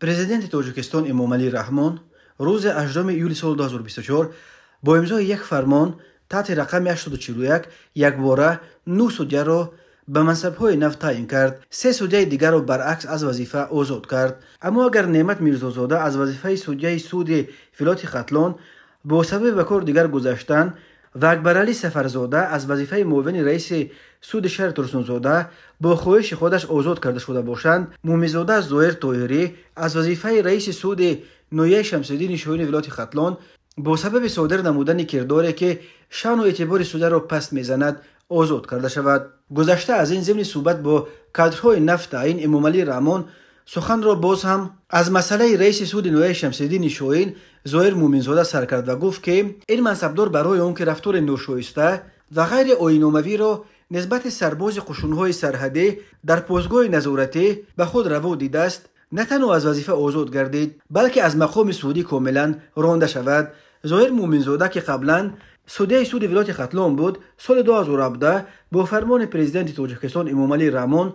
Президенти Тоҷикистон Эмомалӣ Раҳмон рӯзи 8 июли соли 2024 бо имзои як фармон таҳти рақами 841 якбора 9 судяро ба мансабҳои нав таъин кард, се судяи дигарро баръакс аз вазифа озод кард. Аммо агар Неъмат Мирзозода аз вазифаи судяи суди вилояти Хатлон бо сабаби ба кор дигар гузаштан ва Акбаралӣ Сафарзода аз вазифаи муовини раиси суди шаҳри Турсунзода бо хоҳиши худаш озод карда шуда бошанд, Муминзода Зоир Тоҳирӣ аз вазифаи раиси суди ноҳияи Шамсиддини Шоҳини вилояти Хатлон бо сабаби содир намудани кирдоре, ки шаъну эътибори судяро паст мезанад, озод карда шавад. Гузашта аз ин, зимни суҳбат бо кадрҳои нав таъин, Эмомалӣ Раҳмон суханро боз ҳам аз масъалаи раиси суди ноҳияи Шамсиддини Шоҳин Зоир Муминзода сар кард ва гуфт, ки ин мансабдор барои он ки рафтори ношоиста ва ғайри оинномавиро нисбати сарбози қушунҳои сарҳадӣ дар постгоҳи назоратӣ ба худ раво дидааст, на танҳо аз вазифа озод гардид, балки аз мақоми судӣ комилан ронда шавад. Зоир Муминзода, ки қаблан судяи суди вилояти Хатлон буд, соли 2017 бо фармони президенти Тоҷикистон Эмомалӣ Раҳмон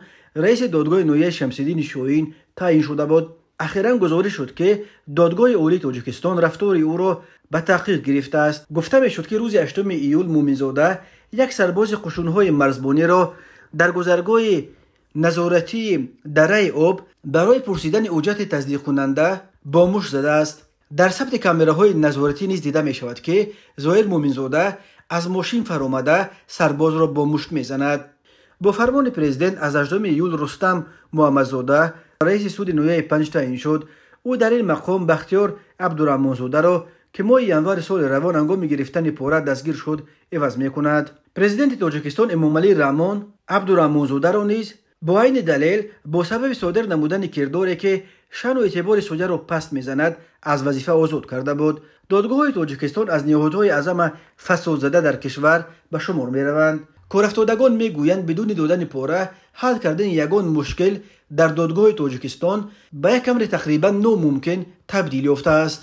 раиси додгоҳи ноҳияи Шамсиддини Шоҳин таъин шуда буд. Ахиран гузориш шуд, ки Додгоҳи Олии Тоҷикистон рафтори ӯро ба таҳқиқ гирифтааст. Гуфта мешуд, ки рӯзи 8 июл Муминзода як сарбози қушунҳои марзбониро дар гузаргоҳи назоратии Дараи Об барои пурсидани ҳуҷҷати тасдиқкунанда бо мушт задааст. Дар сабти камераҳои назоратӣ низ дида мешавад, ки Зоир Муминзода аз мошин фаромада сарбозро бо мушт мезанад. Бо фармони президент аз 8 июл Рустам Муҳаммадзода раиси суди ноҳияи Панҷ таъин шуд. Ӯ дар ин мақом Бахтиёр Абдураҳмонзодаро, ки моҳи январи соли равон ҳангоми гирифтани пора дастгир шуд, иваз мекунад. Президенти Тоҷикистон Эмомалӣ Раҳмон Абдураҳмонзодаро низ бо айни далел, бо сабаби содир намудани кирдоре, ки шаъну эътибори судяро паст мезанад, аз вазифа озод карда буд. Додгоҳҳои Тоҷикистон аз ниҳодҳои аз ҳама фасодзада дар кишвар ба шумор мераванд. Корафтодагон мегӯянд, бидуни додани пора ҳал кардани ягон мушкил дар додгоҳи Тоҷикистон ба як амри тақрибан номумкин табдил ёфтааст.